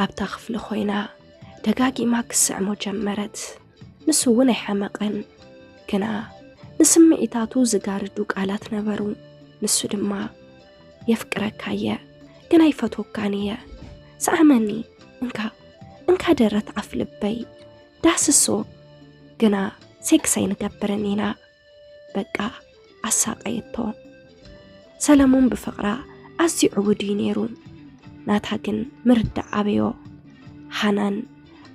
ኣብታ ክፍሊ ኮይና ደጋጊማ ክስዕሞ ጀመረት። ንሱ እውን ኣይሓመቐን፣ ግና ንስምዒታቱ ዝጋርዱ ቃላት ነበሩ። ንሱ ድማ፣ "የፍቅረካ እየ፣ ግን ኣይፈትወካን እየ። ሰዓመኒ፣ እንካ፣ እንካ ደረት ኣፍ ልበይ፣ ዳስሶ፣ ግና ሴክስ ኣይንገብርን ኢና።" በቃ ኣሳቀየቶ። ሰለሙን ብፍቕራ ኣዝዩ ዕዉድ እዩ ነይሩ። ናታ ግን ምርዳእ ኣበዮ። ሃናን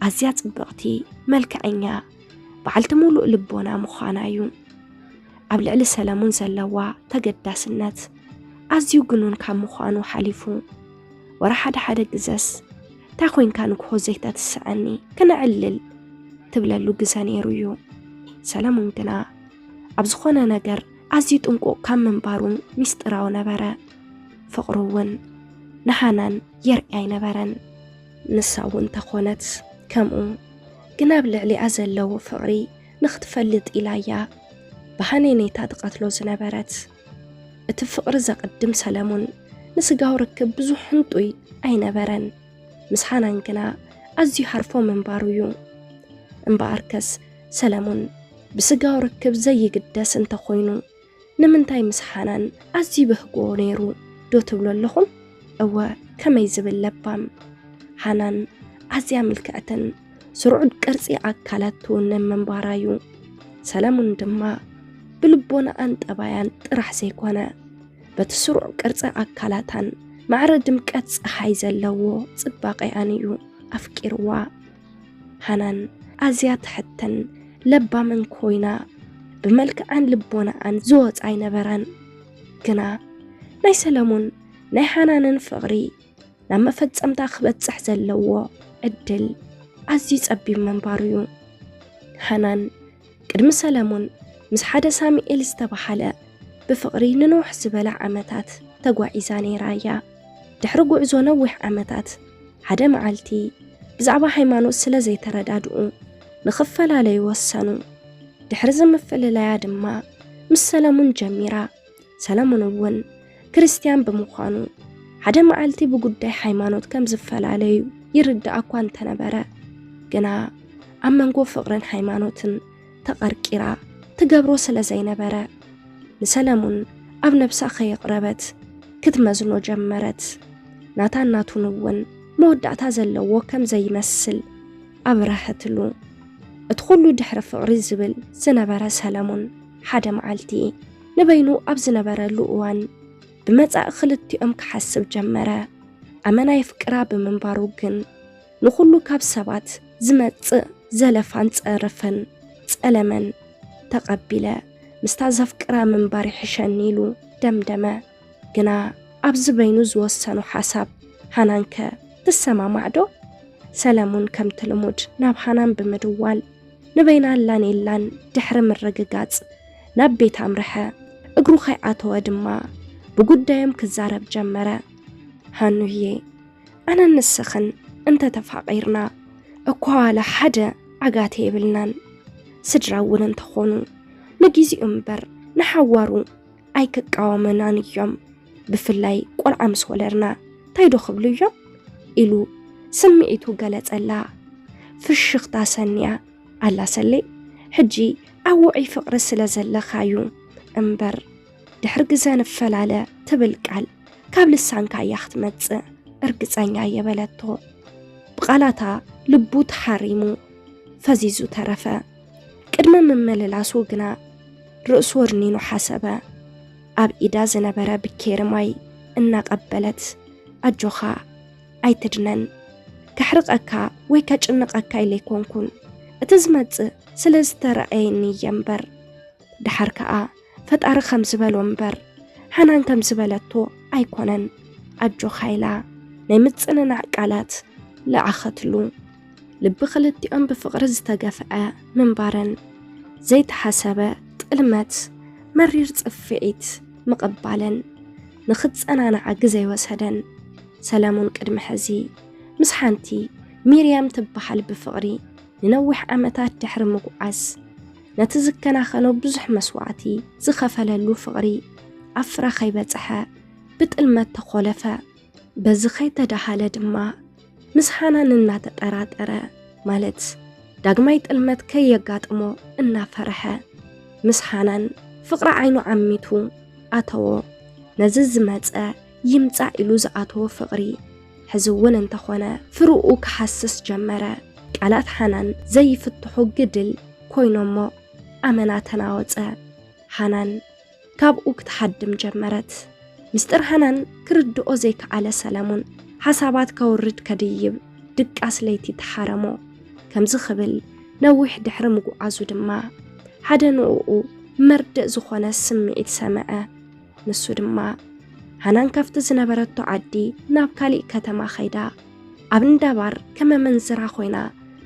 ኣዝያ ጽብቕቲ፣ መልክዐኛ፣ በዓልቲ ሙሉእ ልቦና ምዃና እዩ። ኣብ ልዕሊ ሰለሙን ዘለዋ ተገዳስነት ኣዝዩ ግኑን ካብ ምዃኑ ሓሊፉ፣ ወረ ሓደ ሓደ ግዘስ፣ "እንታይ ኮይንካ ንግሆ ዘይተትስዐኒ፣ ክነዕልል?" ትብለሉ ግዘ ነይሩ እዩ። ሰለሙን ግና ኣብ ዝኾነ ነገር ኣዝዩ ጥንቁቕ ካብ ምንባሩን ሚስጥራዊ ነበረ። ፍቕሩ እውን ንሃናን የርኢ ኣይነበረን። ንሳ እውን እንተኾነት ከምኡ፣ ግን ኣብ ልዕሊኣ ዘለዎ ፍቕሪ ንኽትፈልጥ ኢላ እያ ብሃነኔታ ትቐትሎ ዝነበረት። እቲ ፍቕሪ ዘቕድም ሰለሙን ንስጋዊ ርክብ ብዙሕ ህንጡይ ኣይነበረን። ምስ ሃናን ግና ኣዝዩ ሃርፎ ምንባሩ እዩ። እምበኣርከስ ሰለሙን ብስጋዊ ርክብ ዘይግደስ እንተኾይኑ፣ ንምንታይ ምስ ሃናን ኣዝዩ በህጎ ነይሩ ዶ ትብሉ ኣለኹም? እወ፣ ከመይ ዝብል ለባም! ሃናን ኣዝያ ምልክዕትን ስሩዕ ቅርጺ ኣካላት ትውንን ምንባራ እዩ። ሰለሙን ድማ ብልቦናኣን ጠባያን ጥራሕ ዘይኮነ፣ በቲ ስሩዕ ቅርጺ ኣካላታን ማዕረ ድምቀት ጸሓይ ዘለዎ ጽባቐኣን እዩ ኣፍቂርዋ። ሃናን ኣዝያ ትሕትን ለባምን ኮይና፣ ብመልክዓን ልቦናኣን ዝወጻ ኣይነበረን። ግና ናይ ሰለሙን ናይ ሃናንን ፍቕሪ ናብ መፈጸምታ ክበጽሕ ዘለዎ ዕድል ኣዝዩ ጸቢብ ምንባሩ እዩ። ሃናን ቅድሚ ሰለሙን ምስ ሓደ ሳሙኤል ዝተባህለ ብፍቕሪ ንንውሕ ዝበለ ዓመታት ተጓዒዛ ነይራ እያ። ድሕሪ ጉዕዞ ነዊሕ ዓመታት፣ ሓደ መዓልቲ ብዛዕባ ሃይማኖት ስለ ዘይተረዳድኡ ንኽፈላለዩ ወሰኑ። ድሕሪ እዚ ምፍልላያ ድማ ምስ ሰለሙን ጀሚራ። ሰለሙን እውን ክርስትያን ብምዃኑ፣ ሓደ መዓልቲ ብጉዳይ ሃይማኖት ከም ዝፈላለዩ ይርዳእ እኳ እንተነበረ፣ ግና ኣብ መንጎ ፍቕርን ሃይማኖትን ተቐርቂራ ትገብሮ ስለ ዘይነበረ፣ ንሰለሙን ኣብ ነብሳ ከየቕረበት ክትመዝኖ ጀመረት። ናታን ናቱን እውን መወዳእታ ዘለዎ ከም ዘይመስል ኣብረሀትሉ። እቲ ኩሉ ድሕሪ ፍቕሪ ዝብል ዝነበረ ሰለሙን፣ ሓደ መዓልቲ ንበይኑ ኣብ ዝነበረሉ እዋን፣ ብመጻኢ ክልቲኦም ክሓስብ ጀመረ። ኣመና የፍቅራ ብምንባሩ ግን፣ ንኹሉ ካብ ሰባት ዝመጽእ ዘለፋን ጸረፈን ጸለመን ተቐቢለ፣ ምስታ ዘፍቅራ ምንባር ይሕሸኒ ኢሉ ደምደመ። ግና ኣብዚ በይኑ ዝወሰኖ ሓሳብ ሃናንከ ትሰማማዕ ዶ? ሰለሙን ከምቲ ልሙድ ናብ ሃናን ብምድዋል፣ ንበይና ኣላን የላን ድሕሪ ምርግጋጽ ናብ ቤት ኣምርሐ። እግሩ ከይኣተወ ድማ ብጉዳዮም ክዛረብ ጀመረ። ሃኑዬ፣ ኣነን ንስኽን እንተ ተፋቒርና እኳ ዋላ ሓደ ዓጋተ የብልናን። ስድራ እውን እንተኾኑ ንጊዜኡ እምበር ንሓዋሩ ኣይክቃወሙናን እዮም። ብፍላይ ቆልዓ ምስ ወለድና እንታይ ዶ ክብሉ እዮም? ኢሉ ስምዒቱ ገለጸላ። ፍሽኽታ ሰንያ ኣላ ሰሌ። ሕጂ ኣብ ውዑይ ፍቕሪ ስለ ዘለኻዩ እምበር፣ ድሕሪ ግዘ ንፈላለ ትብል ቃል ካብ ልሳንካ እያ ክትመጽእ፣ እርግጸኛ እየ በለቶ። ብቓላታ ልቡ ተሓሪሙ ፈዚዙ ተረፈ። ቅድሚ ምምልላሱ ግና ርእሱ ወርኒኑ ሓሰበ። ኣብ ኢዳ ዝነበረ ብኬሪ ማይ እናቐበለት፣ ኣጆኻ፣ ኣይትድነን። ከሕርቐካ ወይ ከጭንቐካ ኢለ ኣይኮንኩን። እቲ ዝመጽእ ስለ ዝተረኣየኒ እየ እምበር። ደሓር ከኣ ፈጣሪ ከም ዝበሎ እምበር፣ ሓናን ከም ዝበለቶ ኣይኮነን። ኣጆኻ ኢላ ናይ ምጽንናዕ ቃላት ለኣኸትሉ። ልቢ ክልቲኦም ብፍቕሪ ዝተገፍዐ ምንባረን፣ ዘይተሓሰበ ጥልመት፣ መሪር ጽፍዒት ምቕባለን ንኽጸናንዓ ግዜ ኣይወሰደን። ሰለሙን ቅድሚ ሕዚ ምስ ሓንቲ ሚርያም ትበሃል ብፍቕሪ ንነዊሕ ዓመታት ድሕሪ ምጉዓዝ፣ ነቲ ዝከናኸኖ ብዙሕ መስዋእቲ ዝኸፈለሉ ፍቕሪ ኣብ ፍረ ከይበጽሐ ብጥልመት ተኾለፈ። በዚ ከይተዳሃለ ድማ ምስ ሃናን እናተጠራጠረ፣ ማለት ዳግማይ ጥልመት ከየጋጥሞ እናፈርሐ፣ ምስ ሃናን ፍቕሪ ዓይኑ ዓሚቱ ኣተዎ። ነዚ ዝመጸ ይምጻእ ኢሉ ዝኣተዎ ፍቕሪ፣ ሕዚ እውን እንተኾነ ፍርኡ ክሃስስ ጀመረ። ቃላት ሃናን ዘይፍትሑ ግድል ኮይኖሞ፣ ኣመና ተናወጸ። ሃናን ካብኡ ክትሃድም ጀመረት። ምስጢር ሃናን ክርድኦ ዘይከኣለ ሰለሙን፣ ሓሳባት ከውርድ ከድይብ ድቃስ ለይቲ ተሓረሞ። ከምዚ ክብል ነዊሕ ድሕሪ ምጉዓዙ ድማ፣ ሓደ ንእኡ መርድእ ዝኾነ ስምዒት ሰምዐ። ንሱ ድማ፣ ሃናን ካብቲ ዝነበረቶ ዓዲ ናብ ካሊእ ከተማ ኸይዳ፣ ኣብ እንዳ ባር ከም ኣመንዝራ ኮይና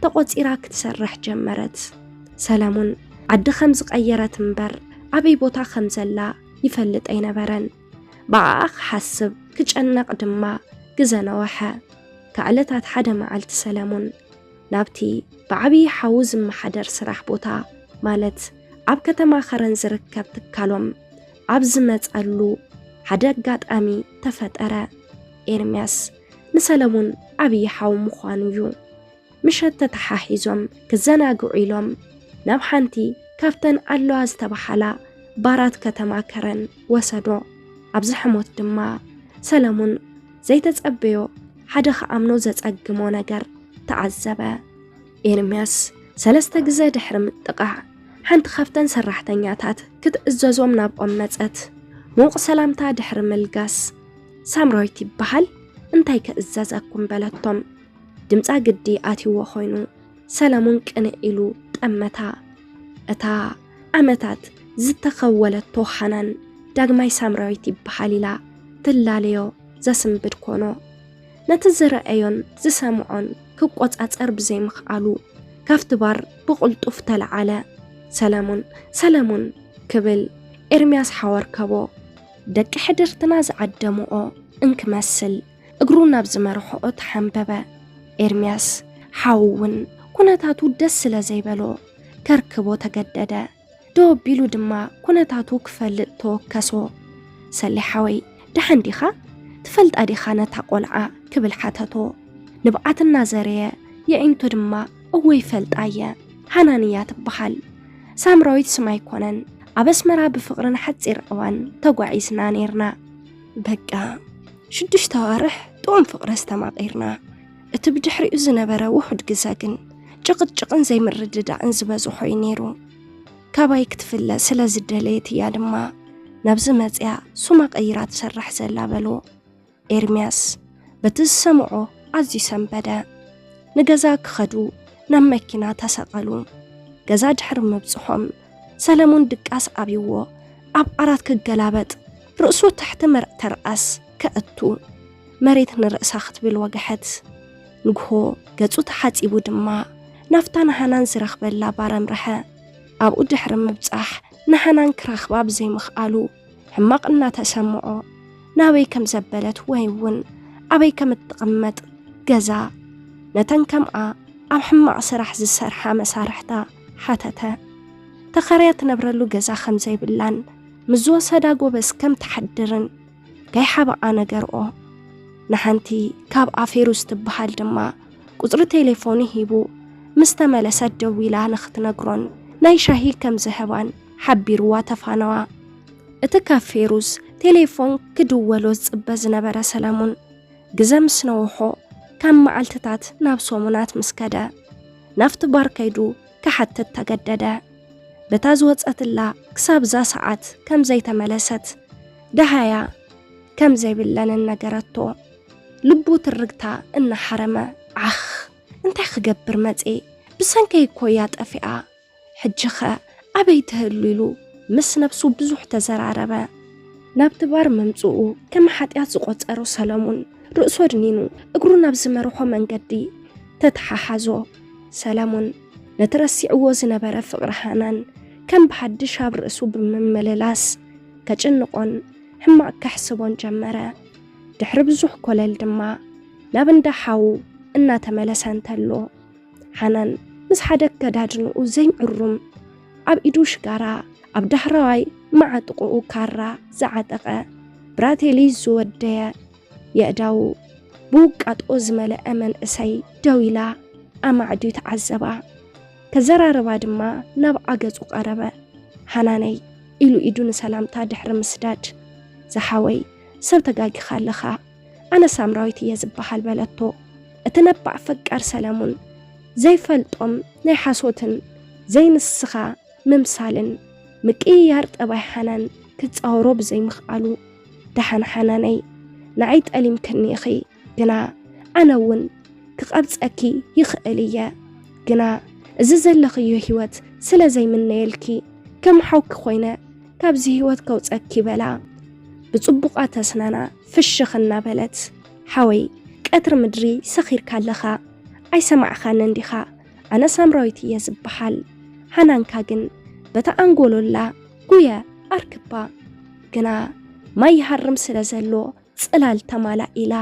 ተቖጺራ ክትሰርሕ ጀመረት። ሰለሙን ዓዲ ከም ዝቐየረት እምበር፣ ኣበይ ቦታ ከም ዘላ ይፈልጥ ኣይነበረን። ብኣኣ ክሓስብ ክጨነቕ ድማ ግዘ ነወሐ። ካብ ዕለታት ሓደ መዓልቲ ሰለሙን ናብቲ ብዓብዪ ሓዉ ዝመሓደር ስራሕ ቦታ፣ ማለት ኣብ ከተማ ከረን ዝርከብ ትካሎም ኣብ ዝመጸሉ ሓደ ኣጋጣሚ ተፈጠረ። ኤርምያስ ንሰለሙን ዓብዪ ሓው ምዃኑ እዩ። ምሸት ተተሓሒዞም ክዘናግዑ ኢሎም ናብ ሓንቲ ካብተን ኣለዋ ዝተባሃላ ባራት ከተማ ከረን ወሰዶ። ኣብዚ ሕሞት ድማ ሰለሙን ዘይተጸበዮ ሓደ ክኣምኖ ዘጸግሞ ነገር ተዓዘበ። ኤርምያስ ሰለስተ ግዘ ድሕሪ ምጥቓዕ፣ ሓንቲ ካብተን ሰራሕተኛታት ክትእዘዞም ናብኦም መጸት። ምዉቕ ሰላምታ ድሕሪ ምልጋስ፣ "ሳምራዊት ይበሃል፣ እንታይ ክእዘዘኩም?" በለቶም። ድምጻ ግዲ ኣትይዎ ኮይኑ፣ ሰለሙን ቅንዕ ኢሉ ጠመታ። እታ ዓመታት ዝተኸወለቶ ሃናን ዳግማይ ሳምራዊት ይበሃል ኢላ ትላለዮ ዘስንብድ ኮኖ። ነቲ ዝረኣዮን ዝሰምዖን ክቆጻጸር ብዘይምኽኣሉ፣ ካብቲ ባር ብቕልጡፍ ተለዓለ። "ሰለሙን፣ ሰለሙን!" ክብል ኤርምያስ ሓወርከቦ። ደቂ ሕድርትና ዝዓደምኦ እንክመስል እግሩ ናብ ዝመርሖኦ ተሓንበበ። ኤርምያስ ሓው እውን ኩነታቱ ደስ ስለ ዘይበሎ ከርክቦ ተገደደ። ደው ኣቢሉ ድማ ኩነታቱ ክፈልጥ ተወከሶ። "ሰሌ ሓወይ፣ ደሓን ዲኻ? ትፈልጣ ዲኻ ነታ ቆልዓ?" ክብል ሓተቶ። ንብዓት እናዘረየ የዒንቱ ድማ፣ "እወ ይፈልጣ እየ፣ ሃናን እያ ትበሃል። ሳምራዊት ስማ ኣይኮነን፣ ኣብ ኣስመራ ብፍቕሪ ንሓጺር እዋን ተጓዒዝና ኔርና። በቃ ሽዱሽተ ኣዋርሕ ጥዑም ፍቕሪ ኣስተማቒርና። እቲ ብድሕሪኡ ዝነበረ ውሑድ ግዘ ግን ጭቕጭቕን ዘይምርድዳእን ዝበዝሖ እዩ ነይሩ። ካባይ ክትፍለ ስለ ዝደለየት እያ ድማ ናብዚ መጽያ ሱማ ቀይራ ትሰርሕ ዘላ" በሎ። ኤርምያስ በቲ ዝሰምዖ ኣዝዩ ሰንበደ። ንገዛ ክኸዱ ናብ መኪና ተሰቐሉ። ገዛ ድሕሪ ምብጽሖም ሰለሙን ድቃስ ኣብይዎ ኣብ ዓራት ክገላበጥ፣ ርእሱ ትሕቲ መርተርኣስ ከእቱ፣ መሬት ንርእሳ ክትብል ወግሐት። ንግሆ ገጹ ተሓጺቡ ድማ ናብታ ንሃናን ዝረኽበላ ባር ኣምርሐ። ኣብኡ ድሕሪ ምብጻሕ ንሃናን ክረኽባ ብዘይምኽኣሉ ሕማቕ እናተሰምዖ፣ ናበይ ከም ዘበለት ወይ እውን ኣበይ ከም እትቕመጥ ገዛ፣ ነተን ከምኣ ኣብ ሕማቕ ስራሕ ዝሰርሓ መሳርሕታ ሓተተ። ተኸርያ ትነብረሉ ገዛ ከም ዘይብላን ምስ ዝወሰዳ ጎበዝ ከም ትሓድርን ከይሓብኣ ነገርኦ። ንሓንቲ ካብኣ ፌሩዝ ትበሃል ድማ ቁጽሪ ቴሌፎኑ ሂቡ፣ ምስ ተመለሰት ደዊላ ንኽትነግሮን ናይ ሻሂ ከም ዝህባን ሓቢርዋ ተፋነዋ። እቲ ካብ ፌሩዝ ቴሌፎን ክድወሎ ዝጽበ ዝነበረ ሰለሙን፣ ግዘ ምስ ነውሖ፣ ካብ መዓልትታት ናብ ሰሙናት ምስ ከደ፣ ናብቲ ባር ከይዱ ክሓትት ተገደደ። በታ ዝወጸትላ ክሳብ እዛ ሰዓት ከም ዘይተመለሰት፣ ደሃያ ከም ዘይብለንን ነገረቶ። ልቡ ትርግታ እናሓረመ፣ ዓኽ፣ እንታይ ክገብር መጼ? ብሰንከይ እኮ እያ ጠፊኣ። ሕጂኸ ኣበይ ትህሉ? ኢሉ ምስ ነብሱ ብዙሕ ተዘራረበ። ናብቲ ባር ምምጽኡ ከም ሓጢኣት ዝቖጸሮ ሰለሙን፣ ርእሱ ኣድኒኑ እግሩ ናብ ዝመርሖ መንገዲ ተተሓሓዞ። ሰለሙን ነቲ ረሲዕዎ ዝነበረ ፍቕሪ ሃናን ከም ብሓድሽ ኣብ ርእሱ ብምምልላስ ከጭንቖን ሕማቕ ከሕስቦን ጀመረ። ድሕሪ ብዙሕ ኮለል ድማ ናብ እንዳ ሓዉ እናተመለሰ እንተሎ፣ ሓናን ምስ ሓደ ከዳድንኡ ዘይዕሩም ኣብ ኢዱ ሽጋራ፣ ኣብ ዳሕረዋይ መዓጥቕኡ ካራ ዝዓጠቐ፣ ብራቴሊ ዝወደየ የእዳዉ ብውቃጦ ዝመልአ መንእሰይ ደው ኢላ ኣማዕድዩ ተዓዘባ። ከዘራርባ ድማ ናብ ኣገጹ ቀረበ። "ሃናነይ" ኢሉ ኢዱ ንሰላምታ ድሕሪ ምስዳድ፣ "ዝሓወይ፣ ሰብ ተጋጊኻ ኣለኻ። ኣነ ሳምራዊት እየ ዝበሃል" በለቶ። እቲ ነባዕ ፈቃር ሰለሙን ዘይፈልጦም ናይ ሓሶትን ዘይንስኻ ምምሳልን ምቅይያር ጠባይ ሓናን ክጻወሮ ብዘይምኽኣሉ፣ "ደሓን ሓናነይ፣ ንዓይ ጠሊምክኒ ኢኺ፣ ግና ኣነ እውን ክቐብጸኪ ይኽእል እየ። ግና እዚ ዘለኽዮ ህይወት ስለ ዘይምነየልኪ፣ ከም ሓውኪ ኮይነ ካብዚ ህይወት ከውጸኪ" በላ። ብጽቡቓ ተስናና ፍሽኽ እናበለት፣ "ሓወይ፣ ቀትሪ ምድሪ ሰኺርካ ኣለኻ፣ ኣይሰማዕኻንን ዲኻ? ኣነ ሳምራዊት እየ ዝበሃል። ሃናንካ ግን በታ ኣንጎሎላ ጉየ ኣርክባ። ግና ማይ ይሃርም ስለ ዘሎ ጽላል ተማላእ" ኢላ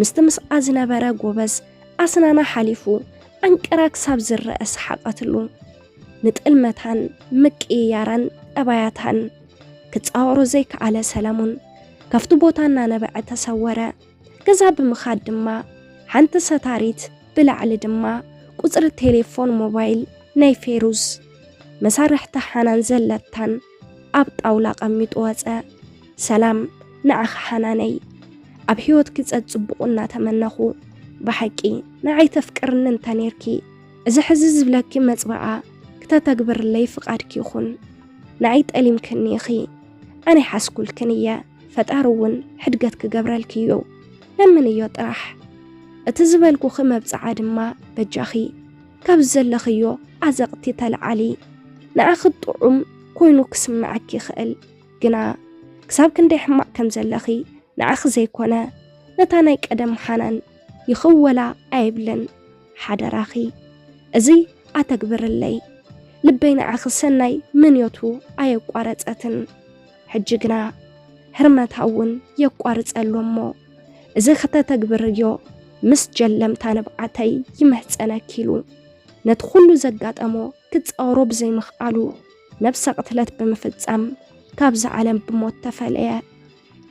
ምስቲ ምስኣ ዝነበረ ጎበዝ ኣስናና ሓሊፉ ኣንቅራ ክሳብ ዝረአ ሰሓቐትሉ። ንጥልመታን ምቅይያራን ጠባያታን ክጻወሮ ዘይከኣለ ሰለሙን ካብቲ ቦታ እናነበዐ ተሰወረ። ገዛ ብምኻድ ድማ ሓንቲ ሰታሪት ብላዕሊ ድማ ቁጽሪ ቴሌፎን ሞባይል ናይ ፌሩዝ፣ መሳርሕቲ ሓናን ዘለታን ኣብ ጣውላ ቀሚጡ ወጸ። "ሰላም ንዓኺ ሓናነይ፣ ኣብ ህይወትኪ ጸጽቡቑ እናተመነኹ፣ ብሓቂ ንዓይ ተፍቅርኒ እንተ ኔርኪ፣ እዚ ሕዚ ዝብለኪ መጽብዓ ክተተግብርለይ ፍቓድኪ ይኹን። ንዓይ ጠሊምክኒ ኢኺ፣ ኣነ ሓስኩልክን እየ፣ ፈጣሪ እውን ሕድገት ክገብረልኪ እዩ። ለምንዮ ጥራሕ። እቲ ዝበልኩኺ መብጽዓ ድማ በጃኺ፣ ካብ ዘለኽዮ ኣዘቕቲ ተለዓሊ። ንዓኺ ጥዑም ኮይኑ ክስምዓኪ ይኽእል፣ ግና ክሳብ ክንደይ ሕማቕ ከም ዘለኺ ንዓኺ ዘይኮነ፣ ነታ ናይ ቀደም ሓናን ይኽወላ ኣይብልን። ሓደራኺ፣ እዚ ኣተግብርለይ። ልበይ ንዓኺ ሰናይ ምንዮቱ ኣየቋረጸትን። ሕጂ ግና ህርመታ እውን የቋርጸ ኣሎ እሞ፣ እዚ ከተተግብርዮ ምስ ጀለምታ ንብዓተይ ይምሕጸነኪ" ኢሉ ነቲ ኩሉ ዘጋጠሞ ክጻወሮ ብዘይምኽኣሉ፣ ነብሰ ቅትለት ብምፍጻም ካብዛ ዓለም ብሞት ተፈለየ።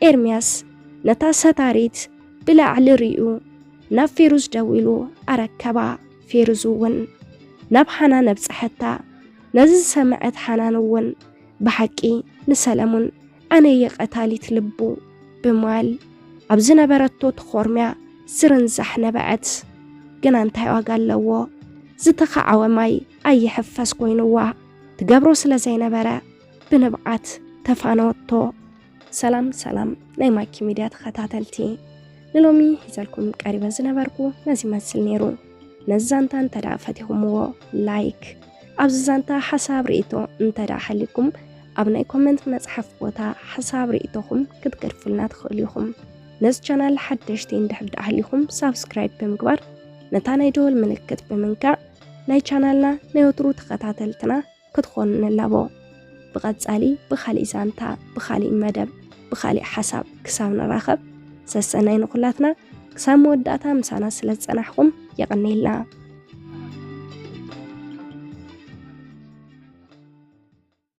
ኤርምያስ ነታ ሰታሪት ብላዕሊ ርእዩ ናብ ፌሩዝ ደዊሉ ኣረከባ። ፌሩዝ እውን ናብ ሓናን ኣብጽሐታ። ነዚ ዝሰምዐት ሓናን እውን ብሓቂ ንሰለሙን ኣነ እየ ቀታሊት ልቡ ብምባል ኣብ ዝነበረቶ ተኾርምያ ዝርንዛሕ ነበዐት። ግና እንታይ ዋጋ ኣለዎ? ዝተኻዕወ ማይ ኣይሕፈስ ኮይንዋ። ትገብሮ ስለ ዘይነበረ ብንብዓት ተፋነወቶ። ሰላም ሰላም ናይ ማኪ ሚድያ ተኸታተልቲ፣ ንሎሚ ሒዘልኩም ቀሪበ ዝነበርኩ ነዚ ይመስል ነይሩ። ነዚ ዛንታ እንተ ደኣ ፈቲኹምዎ ላይክ፣ ኣብዚ ዛንታ ሓሳብ ርእይቶ እንተ ደኣ ሃልይኩም ኣብ ናይ ኮመንት መጽሓፍ ቦታ ሓሳብ ርእይቶኹም ክትገድፉልና ትኽእሉ ኢኹም። ነዚ ቻናል ሓደሽቲ እንድሕር ደኣ ሃልይኩም ሳብስክራይብ ብምግባር ነታ ናይ ደወል ምልክት ብምንካእ ናይ ቻናልና ናይ ወትሩ ተኸታተልትና ክትኾኑ ንላቦ። ብቐጻሊ ብኻሊእ ዛንታ፣ ብኻሊእ መደብ፣ ብኻሊእ ሓሳብ ክሳብ ንራኸብ፣ ሰሰናይ ንኹላትና። ክሳብ መወዳእታ ምሳና ስለ ዝጸናሕኩም የቐንየልና።